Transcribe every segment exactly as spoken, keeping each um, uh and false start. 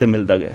ते मिलदा गै।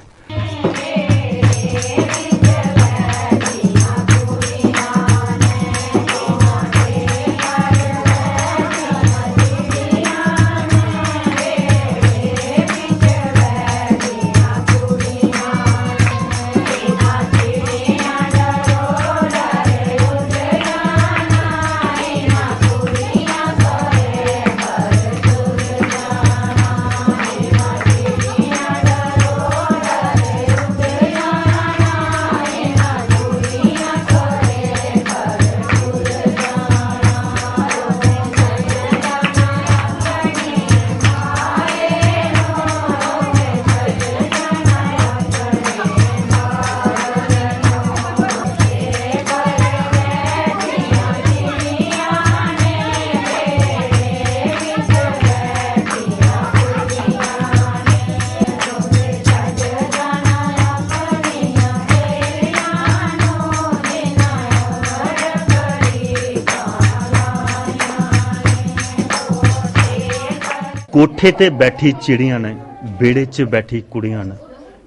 कोठे ते बैठी चिड़ियां न, बेड़े च बैठी कुड़ियां न।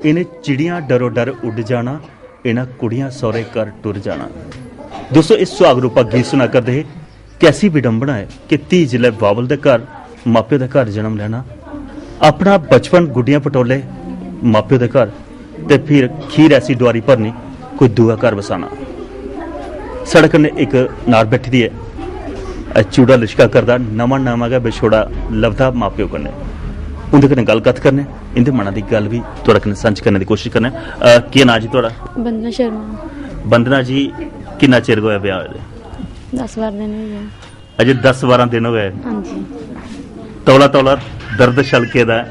इ'नें चिड़ियां डरो डर उड्ड जाना, इ'नें कुड़ियां सौरे घर टुर जाना। दोस्तों, इस सुहाग रूपा गीत सुना करदे हे। कैसी विडंबना ऐ कि धी जिसलै बाबल दे घर, माप्यो दे घर जन्म लैना, अपना बचपन गुड्डियां पटोले माप्यो दे घर, ते फिर खीर ऐसी डुआरी भरनी, कोई दूआ घर बसाना। साढ़े कन्नै इक नार बैठी दी ऐ, अ, चूड़ा लिशका करदा, नमां नमां गै बिछोड़ा लभदा मां प्यो कन्नै। उं'दे कन्नै गल्ल कत्थ करने, इं'दे मना दी गल्ल बी थुआढ़े कन्नै सांझी करने दी कोशिश करने। अ, केह् नांऽ जी थुआढ़ा? वंदना शर्मा। वंदना जी, किन्ना चिर होआ ब्याह होए दे? दस बारां दिन होई गे। अजे दस बारां दिन होए। हां जी। तौला तौला दर्द छलके दा ऐ।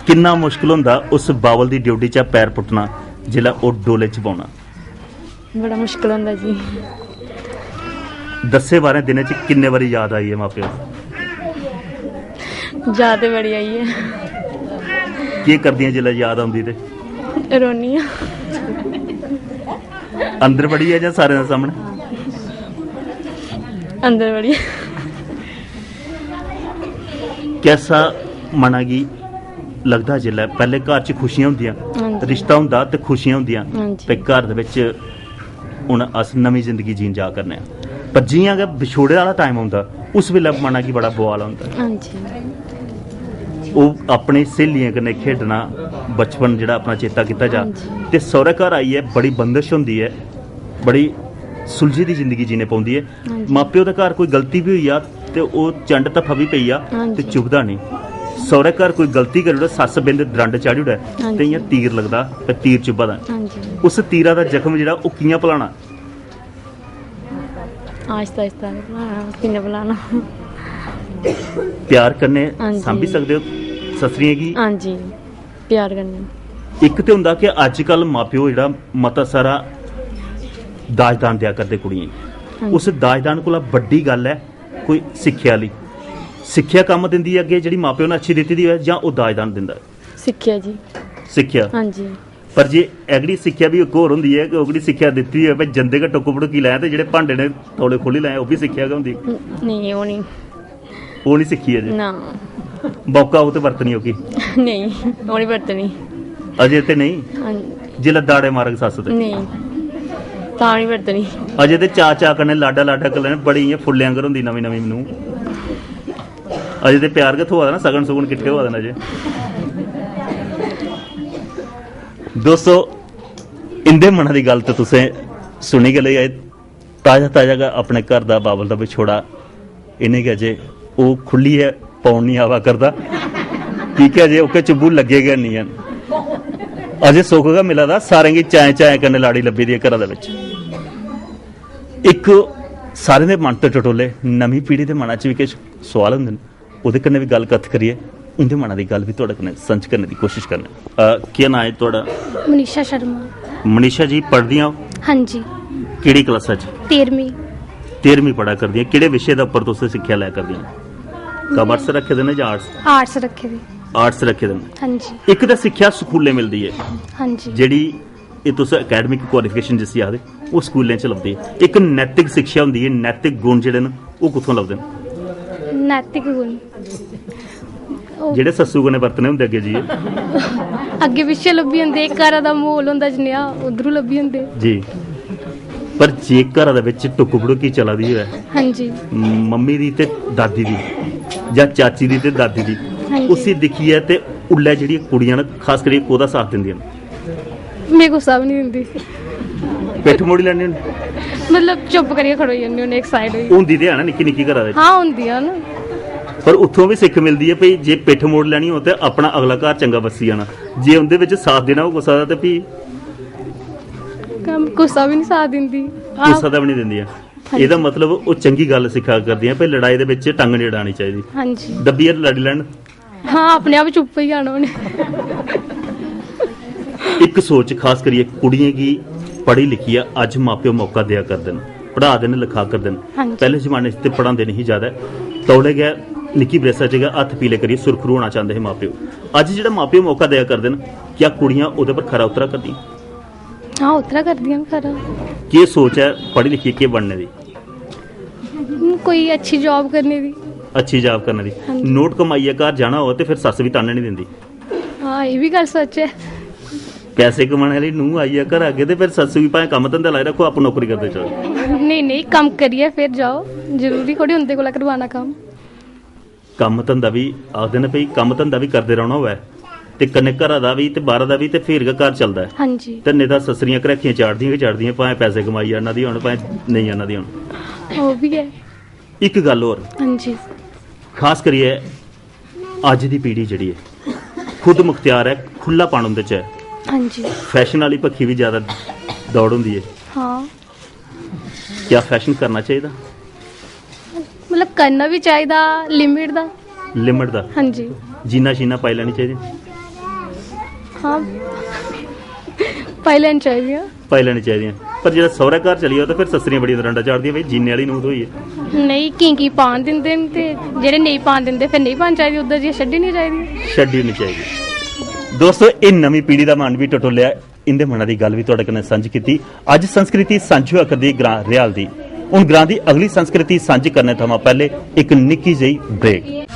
किन्ना मुश्कल होंदा उस बावल दी ड्योढी चा पैर पुट्टना, जिसलै ओह् डोले च पौना? बड़ा मुश्कल होंदा जी। दस्सें बारें दिनें च किन्ने बारी याद आई ऐ मां प्यो दी? याद ते बड़ी आई ऐ। केह् करदियां जिसलै याद औंदी ते? रोनी आं। अंदर बड़ियै जां सारें दे सामनै? अंदर बड़ियै। कैसा मना गी लगदा जिसलै पैह्ले घर च खुशियां होंदियां, हां जी। रिश्ता होंदा ते खुशियां होंदियां, हां जी। ते घर दे बिच हून अस नमीं जिंदगी जीन जा करने आं, पर जियां गै बिछोड़े आह्ला टाइम औंदा, उस बेल्लै मना गी बड़ा बुआल औंदा। हां जी। ओह् अपनी स्हेलियें कन्नै खेढना, बचपन जेह्ड़ा अपना चेता कीता जा, हां जी। ते सौह्रे घर आइयै बड़ी बंदश होंदी ऐ, बड़ी सुलझी दी जिंदगी जीने पौंदी ऐ। हां जी। मां प्यो दे घर कोई गलती बी होई जा ते ओह् चंड धफ्फा बी पेई जा, हां ते जी। चुभदा नेईं। सौह्रे घर कोई गलती करी ओड़ै, सस्स बिंद द्रंड चाढ़ी ओड़ै, हां ते जी। इ'यां तीर लगदा ते तीर चुभदा। हां जी। उस तीरा दा जख्म जेह्ड़ा ओह् कि'यां भुलाना? आहिस्ता आहिस्ता गै भुलाना, कि'यां भुलाना? प्यार कन्नै, हां जी। सांभी सकदे ओ सस्सरियें गी? हां जी, प्यार कन्नै। इक ते होंदा कि अज्जकल मां प्यो जेह्ड़ा मता सारा दाजदान देआ करदे कुड़ियें गी। हां जी। उस दाजदान कोला बड्डी गल्ल ऐ कोई सिक्खेआ आह्ली। सिक्खेआ कम्म दिंदी ऐ अग्गें, जेह्ड़ी मां प्यो ने अच्छी दित्ती दी होऐ, जां ओह् दाजदान दिंदा ऐ? सिक्खेआ जी। सिक्खेआ? हां जी। पर जे एगड़ी सिक्खेआ बी इक होर होंदी ऐ कि ओगड़ी सिक्खेआ दित्ती होऐ, भाई जंदे गै टुक्क भड़ुक्की लैं ते जेह्ड़े भांडे ने तौले खोह्ल्ली लैं, ओह् बी सिक्खेआ गै होंदी। न-, नेईं, ओह् नेईं। ओह् निं सिक्खी अजें? ना। मौका होग ते बरतनी ओह्की? नेईं, ओह् निं बरतनी। अजें ते नेईं? हां। जिसलै दाड़े मारग सस्स ते? नेईं, तां निं बरतनी। अजें ते चा चा कन्नै लाडा लाडा कन्नै बड़ी इ'यां फुल्लें आंगर होंदी नमीं नमीं नूंह्। अजें ते प्यार गै थ्होआ दा ना, सगन सुगन किट्ठे होआ दे न अजें। दोस्तो, इं'दे मना दी गल्ल ते तुसें सुनी गै लेई। अजें ताजा ताजा गै अपने घर दा बाबल दा बिछोड़ा इ'नें गै अजें ओह् खु'ल्लियै पौन निं आवा करदा, की के अजें ओह्के चुब्बू लग्गे गै निं हैन। अजें सुख गै मिला दा, सारें गी चाएं चाएं कन्नै लाड़ी लब्भी दी ऐ घरा दे बिच। इक सारें दे मन ते टटोले, नमीं पीढ़ी दे मना च बी किश सोआल होंदे न, ओह्दे कन्नै बी गल्ल कत्थ करियै उं'दे मना दी गल्ल बी थुआढ़े कन्नै सांझी करने दी कोशिश करने। अ, केह् नांऽ ऐ थुआढ़ा? मनीषा शर्मा। मनीषा जी, पढ़दियां ओ? हां जी। केह्ड़ी क्लासा च? तेरमीं। तेरमीं पढ़ा करदियां। केह्ड़े विशे दे उप्पर तुस सिक्खेआ लै करदियां? कमर्स रक्खे दे न जां आर्ट्स? आर्ट्स रक्खे दे। आर्ट्स रक्खे दे न। हां जी। इक ते सिक्खेआ स्कूलें मिलदी ऐ। हां जी। जेह्ड़ी एह् तुस अकैडमिक क्वालिफिकेशन जिसी आखदे, ओह् स्कूलें च लभदी ऐ। इक नैतिक शिक्षा होंदी ऐ, नैतिक गुण जेह्ड़े न, ओह् कुत्थुआं लभदे न? नैतिक गुण। जेह्ड़े सस्सू कन्नै बरतने होंदे अग्गें जाइयै। अग्गें पिच्छें लब्भी जंदे, इक घरा दा म्हौल होंदा जनेहा, उद्धरूं लब्भी जंदे। जी। पर जे घरा दे बिच टुक्क भड़ूकी चला दी होऐ, हां जी। मम्मी दी ते दादी दी, जां चाची दी ते दादी दी, हां जी। उसी दिक्खियै ते उल्लै जेह्ड़ियां कुड़ियां न, खास करियै कोह्दा साथ दिंदियां न? में गुस्सा बी निं दिंदी। पिट्ठ मोड़ी लैन्ने होन्ने? मतलब, चुप करियै खड़ोई जन्ने होन्ने इक साइड होई। होंदी ते है ना निक्की निक्की घरा दे? हां, होंदियां न। पर उत्थुआं बी सिक्ख मिलदी ऐ भई, जे पिट्ठ मोड़ लैनी होऐ ते अपना अगला घर चंगा बस्सी जाना। जे उं'दे बिच साथ देना होऐ गुस्सा दा, ते फ्ही? कम्म, गुस्सा बी निं साथ दिंदी। गुस्सा दा बी निं दिंदियां। हां जी। एह्दा मतलब, ओह् चंगी गल्ल सिक्खा करदियां भई, लड़ाई दे बिच टंग निं अड़ानी चाहिदी। हां जी। दब्बियै लड़ी लैन। हां, अपने आप चुप होई जाना उ'नें। इक सोच, खास करियै कुड़ियें गी पढ़ी लिखियै अज्ज मां-प्यो मौका देआ करदे न, पढ़ा दे न, लखा करदे न। हां जी। पैह्ले जमाने च ते पढ़ांदे नेईं ही ज्यादा, तौले गै निक्की बरेसा च गै हत्थ पीले करियै सुरखरू होना चांह्दे हे मां-प्यो। अज्ज जेह्ड़ा मां-प्यो मौका देआ करदे न, क्या कुड़ियां ओह्दे पर खरा उतरा करदियां? हां, उतरा करदियां न खरा। केह् सोच ऐ पढ़ी लिखियै केह् बनने दी? हूं, कोई अच्छी जॉब करने दी। अच्छी जॉब करने दी। हां जी। नोट कमाइयै घर जाना होऐ ते फिर सस्स बी तान्ने निं दिंदी। हां, एह् बी गल्ल सच्च ऐ। पैसे कमाने आह्ली नूंह् आई ऐ घर अग्गें ते फिर सस्सू गी भाएं कम्म धंधा लाई रक्खो, आपूं नौकरी करदे चलो। नेईं, नेईं, कम्म करियै फिर जाओ, जरूरी थोड़ी उं'दे कोला करवाना कम्म। कम्म धंधा बी आखदे न भई, कम्म धंधा बी करदे रौह्ना होऐ ते कन्नै घरा दा बी ते बाह्रा दा बी, ते फिर गै घर चलदा ऐ। हां जी। ते नेईं तां सस्सरियां घरैखियां चाढ़दियां गै चाढ़दियां, भाएं पैसे कमाई आह्ना दियां होन, भाएं नेईं आह्ना दियां होन। ओह् बी ऐ। इक गल्ल होर, हां जी। खास करियै अज्ज दी पीढ़ी जेह्ड़ी ऐ, खुद मुख्तियार ऐ, खु'ल्लापन उं'दे च ऐ। हां जी। फैशन आह्ली बक्खी बी ज्यादा दौड़ होंदी ऐ। हां। क्या फैशन करना चाहिदा? मतलब, करना बी चाहिदा, लिमिट दा। लिमिट दा? हां जी। जीनां शीनां पाई लैनी चाहिदी? हां, पाई लैनी चाहिदियां। पाई लैनी चाहिदियां। पर जेल्लै सौह्रै घर चली जाओ, ते फिर सस्सरियां बड़ियां दरंडा चाढ़दियां, "भई, जीने आह्ली नूंह् थ्होई ऐ।" नेईं, केईं, केईं पान दिंदे न, ते जेह्ड़े नेईं पान दिंदे, फिर नेईं पानी चाहिदी, उद्धर जाइयै छड्डी निं चाहिदी। छड्डी निं चाहिदी। दोस्तो, एह् नमीं पीढ़ी दा मन बी टटोलेआ, इं'दे मना दी गल्ल बी थुआढ़े कन्नै सांझी कीती। अज्ज संस्कृति सांझी होआ करदी ग्रां रियाल दी। हून ग्रां दी अगली संस्कृति सांझी करने थमां पैह्ले इक निक्की जेही ब्रेक।